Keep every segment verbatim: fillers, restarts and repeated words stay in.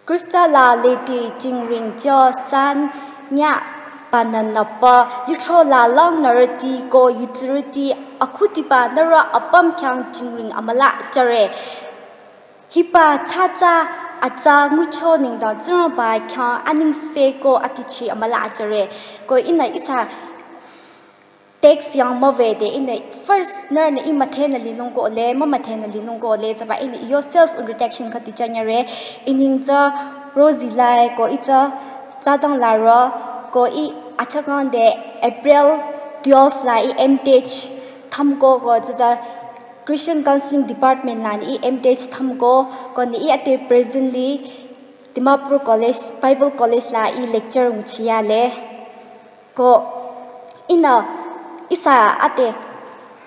Krista la lede jingring jo san nya banana pa litro la lang narati ko yutsirati akutiba nara apam kyang jingring amala jare. Hiba tsatsa atsa ngucho ningdang Tsingrangba kyang aningse ko atichi amala jare. Ko ina isa text yang mavede ina first ner na i mathe na linung ko le, ma mathe na linung ko le, zaba ina iyo self introduction khatu janyare. Ining za Rosie lai ko itsa zadang la ro ko i achakang de April twelve la i M Th tham ko ko zaza Christian Counseling Department la ni i M Th tham ko ko ni i ate presently Dimapur College, Bible College la i lecture nguchiya le. Ko ina isa ate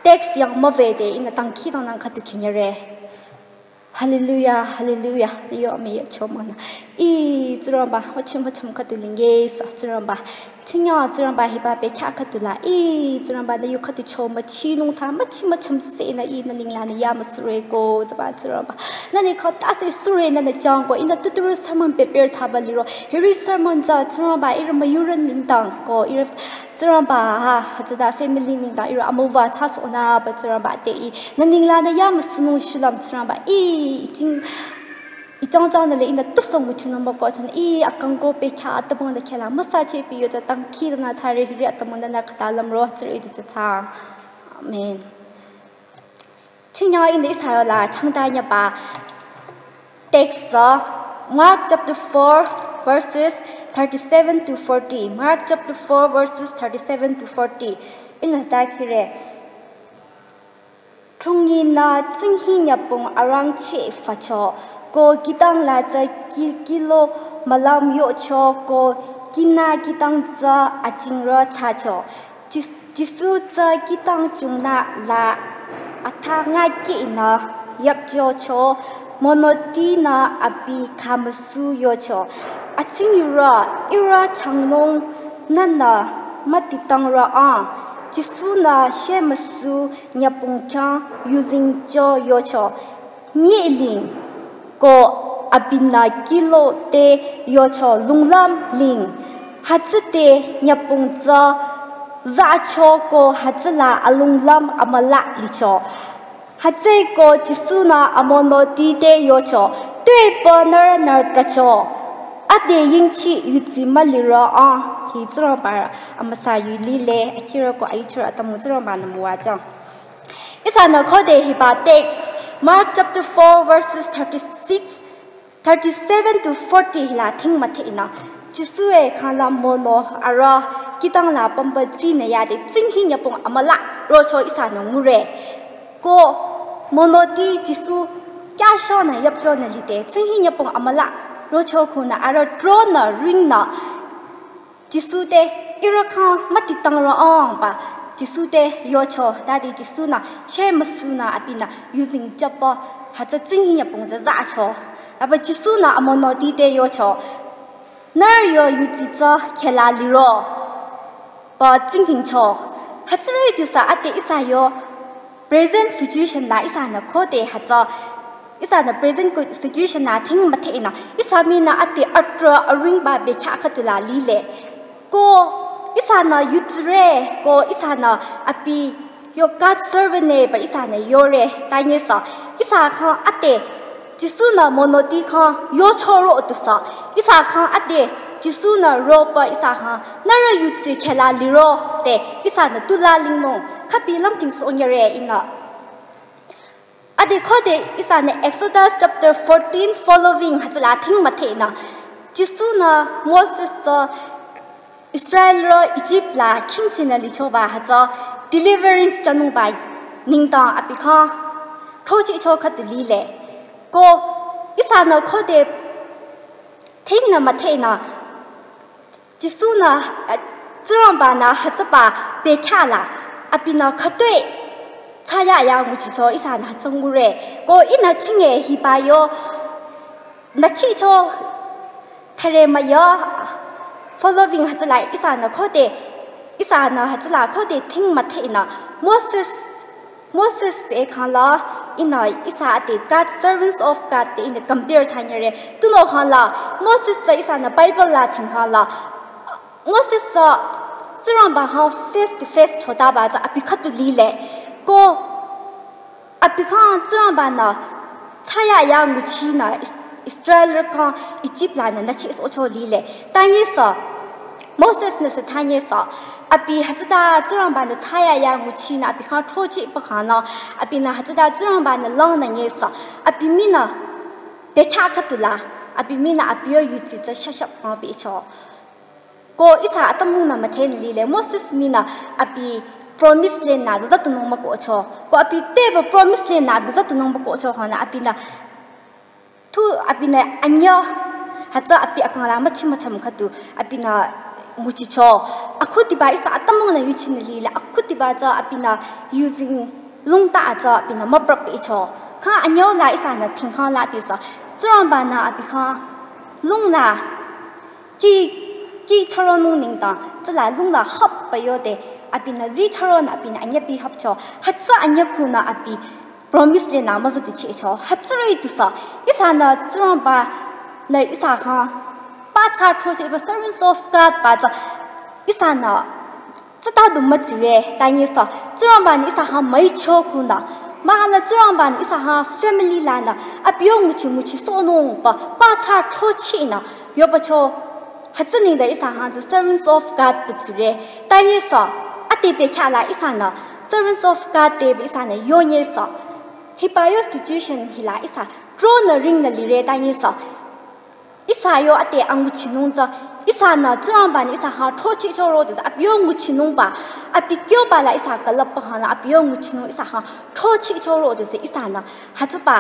text yang mavede ina tangki tang nang khatu khinyare. Hallelujah, hallelujah. Ni yo me cho mana. I Tsingrangba, machim machim khatu linge sa Tsingrangba. Chinya Tsingrangba hiba pe kya khatu la. I Tsingrangba na yo khatu cho machi nung sa machi machim se na i na ning la na ya masure ko zaba Tsingrangba. Na ni khata se sure na na jang ko ina tuturu sermon prepare thaba liro. Hiri sermon za Tsingrangba ira mayuran ningtang ko ira Tsingrangba ha, hatsada family ningdang ira amuwa thas ona ba Tsingrangba te i. Na ningla na ya musunung shulam Tsingrangba i, i ching, i chang chang na le ina tusong muchunung ba ko chan i akang ko pe kya atamong da kela masa che pi yo cha tangki na tsare hiri atamong na na kata lam ro tsare i disa cha. Amen. Chinya in the Israel la changda nya ba text za Mark chapter four verses thirty-seven to forty. Mark chapter four verses thirty-seven to forty. In the ta kire. Trungi na tsinghi nyapung arang che facho. Ko kitang la za ki-, kilo malam yo cho ko kina kitang za achingra cha cho. Jis-, Jisu tsü kitang chungna la atha nga ki na yapjo cho, monoti na abi kamasu yo cho. Atsing yura, ira changnung nana matitang ra a. Jisu na shemasu nyapung kyang using jo yo cho. Nyi ling ko abinü kilo te yocho lunglam ling. Hütsü te nyapung tsü zacho ko hütsüla alunglam amüla licho. Hütsüeko Jisu-nü amonoti te yocho, tuepü nührü nührü trahcho. Ade yingchi yudsi müliro a hi Tsingrangba amüsa yu lile, akiroko ayuchirü atümung Tsingrangba-nü müwajüng. Ihsanü khode hiba text, Mark chapter four verses thirty-six, thirty-seven to forty hila thing müthehnü. Jisu-e khangla mono arüh kihtang la pümba tsünü yade tsinghi nyapung amüla rocho ihsanü ngure. Ko monoti Jisu kyashanü yapchonü lide tsinghi nyapung amüla rocho khunü arüh tronü ringnü Jisu te ihrü khyang mütitang roangba Jisu te yocho, tade Jisu-nü shemüsunü abinü yuzeng jüpü hütsü tsinghi nyapung tsü zacho. Taba Jisu-nü amonoti te yocho, nührü yo yudsi tsü khehla liro pü tsingdhingcho. Hütsüri tusü ade ihsa yo present situation la ihsanü khode hütsü, ihsanü present ko-, situation la thing müthehnü, ihsa minü ade atrah aringba bekhyah khüdula lile. Ko ihsanü yudsire, ko ihsanü abi yo God's servant ne ba ihsanü yore, tanyesa, ihsa khyang ade Jisu-nü monoti khyang yochoro tusü, ihsa khyang ade Jisu-nü ropü ihsa khyang nührü yudsi khehla liro te ihsanü tula lingnung khübi lümdhingsohnyire ihnü. Ade khode ihsanü Exodus chapter fourteen following hütsüla thing müthehnü. Jisu-nü Moses tsü Israelrü Egypt la khingchinü lichoba hütsü deliverance jünungba nengdang abi khyang throchehcho khüdu lile. Ko ihsanü khode thingnü müthehnü Jisu-nü, eh, Tsingrangba-nü hütsüba bekhyah la abinü khütoi thsaya ya nguchicho ihsanü hütsü ngure. Ko ihnü chinge hiba yo nüchicho thare müya following hütsüla ihsanü khode, ihsanü hütsüla khode thing müthehnü Moses Moses te khangla, ihnü ihsa ade God, servants of God te ihnü compare thsanyere. Tunüo khangla, Moses tsü ihsanü Bible la thing khangla, Moses tsü Tsingrangba khyang face to face chotaba tsü abi khüdu lile. Ko abi khyang Tsingrangba-nü thsayahiya nguchinü Is-, Israelrü khyang Egypt lanü nüchisohcho lile. Tanyisü Moses-nü sü tanyisü, abi hütsüta Tsingrangba-nü thsayahiya nguchinü abi khyang throchehba khangla, abinü hütsüta Tsingrangba-nü langnü nyisü, abi minü bekhyah khüdula, abi minü abi yo yudsi tsü shashap khyang bicho. Ko ihsa atümungnü müdhenü lile, Moses minü abi promise land nü züzatunung mükohcho. Ko abi teba promise land nü abi züzatunung mükohcho khangla abinü tu abinü anyüh hütsü abi akangla müchi mücham khüdu abinü nguchicho. Akhudiba ihsa atümungnü yuchinü lile, akhudiba tsü abinü using lungta tsü abinü müprap icho. Kha anyüh la ihsanü thing khangla tisü Tsingrangba-nü abi khyang lung la kih, kih choronung nengdang tsüla lung la hapba yode, abinü zi choronü abinü anyüh bi hapcho. Hütsü anyüh khunü abi promise land nü müzüduchehcho. Hütsüri tusü ihsanü Tsingrangba-nü ihsa khyang pa thsa throchehba servants of God ba tsü ihsanü tsüta du mütsire, tanyisü Tsingrangba-nü ihsa khyang müicho khunü, mahla Tsingrangba-nü ihsa khyang family lanü abi yo nguchi nguchisohnungba pa thsa throchehnü yobacho. Hütsü nengdang ihsa khyang tsü servants of God bichire. Tanyisü ade bekhyah la ihsanü servants of God te bi ihsanü yonyisü, hiba yo situation hila ihsa tronü ringnü lire, tanyisü ihsa yo ade anguchinung tsü ihsanü Tsingrangba-nü ihsa khyang throchehchoro tusü abi yo nguchinungba, abi kyoba la ihsa külüpba khangla abi yo nguchinung ihsa khyang throchehchoro tusü ihsanü hütsüba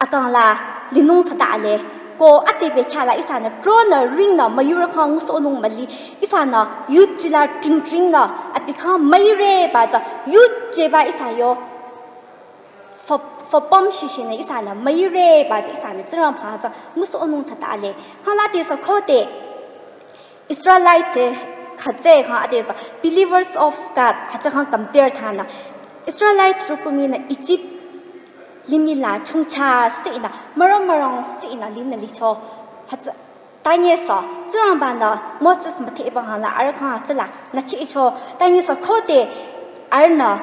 akangla linung thsatale. Ko ade bekhyah la ihsanü tronü ringnü müyurü khyang ngusohnung müli, ihsanü yudsi la tringtringnü abi khyang müireba tsü yujeba ihsa yo fü-, füpüm shishinü ihsanü müireba tsü ihsanü Tsingrangba tsü ngusohnung thsatale. Khangla tisü khode Israelites khütse khyang adesü believers of God hütsü khyang compare thsanü, Israelites rükuminü Egypt limih la chongcha sinü mürang mürang sinü linü licho. Hütsü tanyisü Tsingrangba-nü Moses müdheba khangla arüh khyang hütsüla nüchicho. Tanyisü khode arühnü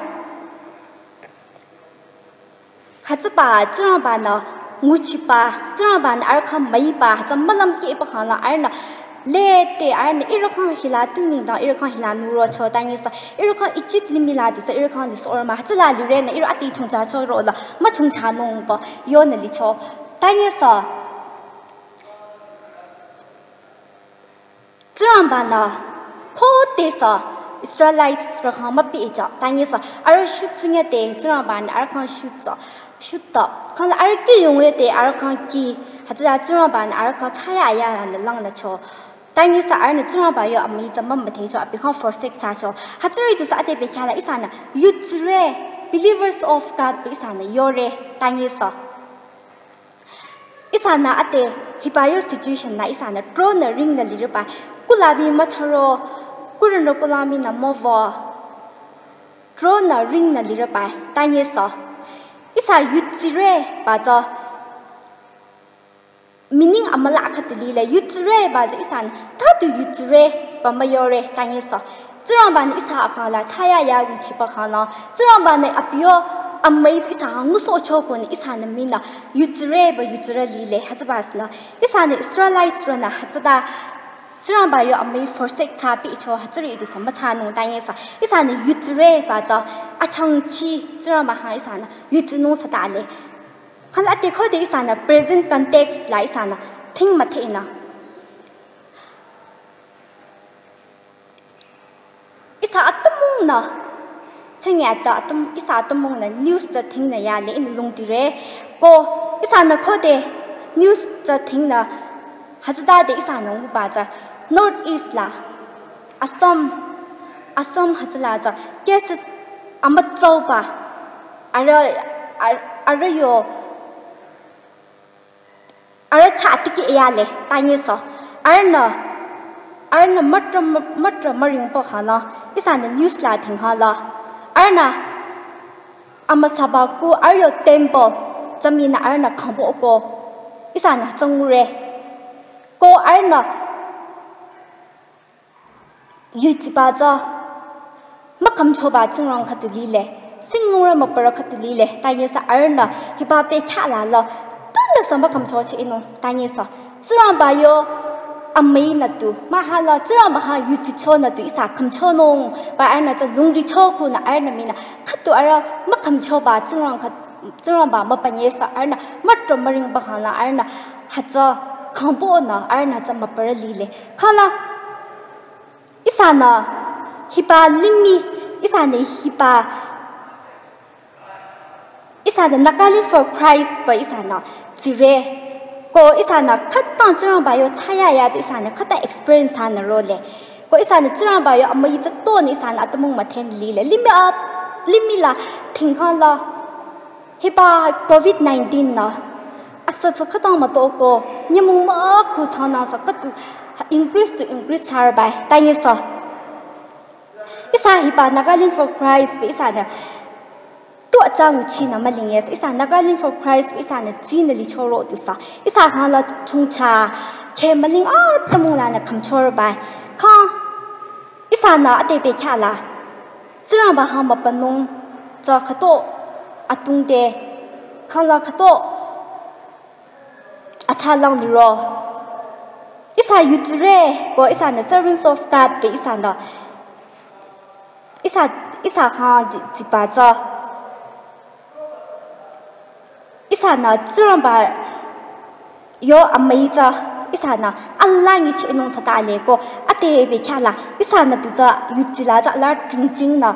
hütsüba Tsingrangba-nü nguchiba, Tsingrangba-nü arüh khyang müiba hütsü mülümkehba khangla arühnü lede arühnü ihrü khyang hila tu nengdang ihrü khyang hila nurocho, tanyisü ihrü khyang Egypt limih la tisü ihrü khyang lisohro mah, hütsüla lirenü ihrü ade chongcha choro la müchongchanungba yonü licho. Tanyisü Tsingrangba-nü khodesü Israelites rü khyang müpehjü, tanyisü arüh shutsunyade Tsingrangba-nü arüh khyang shutsa, shutta. Khangla arüh kih yongyade arüh khyang kih, hütsüla Tsingrangba-nü arüh khyang thsayahiya lanü langnücho. Tanyisü arühnü Tsingrangba yo amüi tsü mümüdhecho, abi khyang forsake thsacho. Hütsüri tusü ade bekhyah la ihsanü yudsire, believers of God bi ihsanü yore, tanyisü ihsanü ade hiba yo situation la ihsanü tronü ringnü lireba, kula bi mücharo, kurünü kula minü müvo, tronü ringnü lireba, tanyisü ihsa yudsireba tsü meaning amüla khüdu lile, yudsireba tsü ihsanü tadu yudsireba müyore, tanyisü Tsingrangba-nü ihsa akangla thsayahiya nguchiba khangla, Tsingrangba-nü abi yo amüi tsü ihsa khyang ngusohcho konü ihsanü minü yudsireba yudsire lile. Hütsüba sünü ihsanü Israelites rünü hütsüta Tsingrangba yo amüi forsake thsapehcho, hütsüri tusü müthsanung, tanyisü ihsanü yudsireba tsü achangchi Tsingrangba khyang ihsanü yudsinung thsatale. Khangla ade khode ihsanü present context la ihsanü thing müdhenü, ihsa atümungnü, chenge ata atüm, ihsa atümungnü news tsü thingnü yale ihnü lungdire. Ko ihsanü khode news tsü thingnü hütsütade ihsanü nguba tsü North East la Assam, Assam hütsüla tsü cases amütsauba arüh, arüh, arüh yo arüh chah tikeh yale, tanyisü arühnü, arühnü mütra, mütra müringba khangla ihsanü news la thing khangla arühnü Amüsaba ku arüh yo temple tsü mii nü arühnü khangbo ko ihsanü tsü ngure. Ko arühnü yuchiba tsü mükhümchoba tsingrang khüdu lile. Singlungrü mübürü khüdu lile. Tanyesü arühnü hiba bekhyah la la tunüsü mükhümchoche inung. Tanyesü Tsingrangba yo amüi nü tu, mahkhang la Tsingrangba khyang yuticho nü tu ihsa khümchonungba arühnü tsü lungricho kunü arühnü mii nü khüdu arüh mükhümchoba tsingrang khü-, Tsingrangba mübünyesü arühnü mütro müringba khangla arühnü hütsü khangbo nü arühnü tsü mübürü lile. Khangla ihsanü hiba limih, ihsanü hiba ihsanü Nagaland for Christ pü ihsanü tsire. Ko ihsanü khütang Tsingrangba yo thsayahiya tsü ihsanü khütang experience thsanü role. Ko ihsanü Tsingrangba yo amüi tsü tonü ihsanü atümung müthen lile. Limih a, limih la thingkhang la hiba covid nineteen nü asü tsü khütang müto ko nyümong mükhu thsangnang sü khüdu increase to increase thsarbai. Tanyesü ihsa hiba Nagaland for Christ pü ihsanü tu atsa nguchinü mülingyesü ihsa Nagaland for Christ pü ihsanü tsinü lichoro tusü ihsa khangla chongcha kheh müling atümung lanü khümchorbai. Khang ihsanü ade bekhyah la Tsingrangba khyang mübünung tsü khüto atungte khangla khüto atsa lang liro. Ihsa yutsire ko ihsanü servants of God pü ihsanü ihsa, ihsa khyang di-, diba tsü ihsanü Tsingrangba yo amüi tsü ihsanü alang ichinung sata le ko ade bekhyah la ihsanü tu tsü yutsila tsü la tring tring nü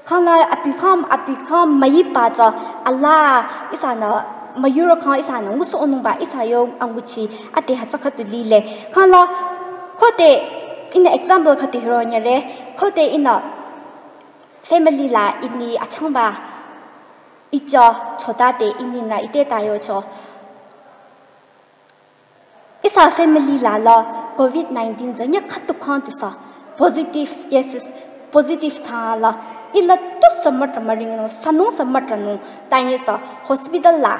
khangla abi khyang, abi khyang müiba tsü ala ihsanü müiro khang ihsanü ngusohnungba ihsa yo anguchi ade hütsü khüdu lile. Khangla khode ihnü example khüdu hironyere. Khode ihnü family la ini achangba icha chota te ininü ite ta yocho. Ihsa family la la covid nineteen tsü nyü khüdu khang tusü positive cases, positive thsala ihla tusü mütra müringnung sünung sü mütranung tanyesü hospital la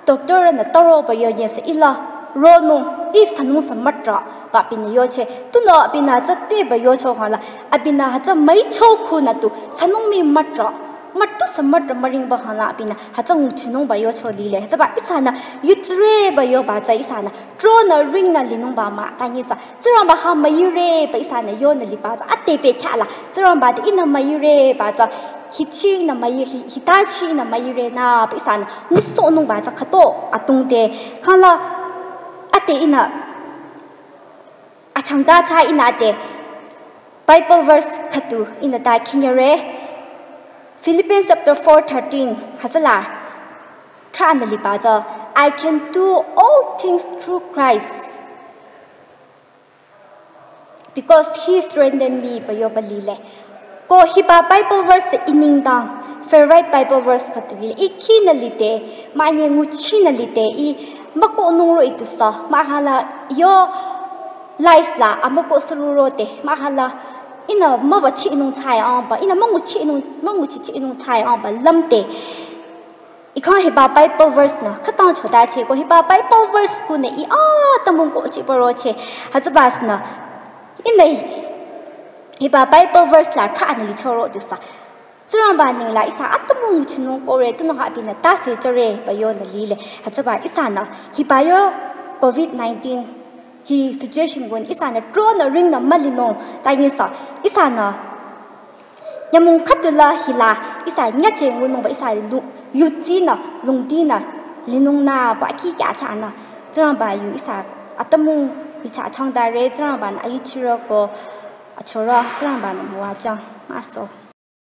doctor nü taroba yonyesü ihla ronung ih sünung sü mütraba abinü yoche. Tunüo abinü tsü teba yocho khangla abinü hütsü müicho kunü tu sünung mii mütra mütusü mütra müringba khangla abinü hütsü nguchinungba yocho lile. Hütsüba ihsanü yutsireba yoba tsü ihsanü tronü ringnü linungba mah tanyesü Tsingrangba khyang müireba ihsanü yonü liba tsü ade bekhyah la Tsingrangba te ihnü müireba tsü hichinü müi-, hi-, hitachinü müirenü pü ihsanü ngusohnungba tsü khüto atungte khangla ade ihnü achangka tsü ihnü ade Bible verse khüdu ihnü ta khinyere. Philippians chapter four thirteen hütsüla thranü liba tsü, "I can do all things through Christ, because he strengthened me," pü yoba lile. Ko hiba Bible verse i nengdang favorite Bible verse khüdu lile. I khinü lide, manye nguchinü lide, i mükohnung ro i tusü, mahkhang la yo life la amükoh sürü rode, mahkhang la ihnü müwachinung thsayahiba, ihnü münguchinung, münguchichinung thsayahiba lümde. I khyang hiba Bible verse nü khütang chotache ko hiba Bible verse kunü i atümung kohchiba roche. Hütsüba sünü ihnü hiba Bible verse la thranü lichoro tusü Tsingrangba nengla ihsa atümung nguchinung kohre tunüo abinü tase jüre pü yonü lile. Hütsüba ihsanü hiba yo covid nineteen hi situation kunü ihsanü tronü ringnü mülinung tanyesü ihsanü nyümong khüdu la hila ihsa nyache ngunungba ihsa lu-, yutsinü lungdinü linungnü pü akhi kya chanü Tsingrangba yu ihsa atümung michah changdare. Tsingrangbanü ayuchiro ko achoro Tsingrangbanü müwajüng müso.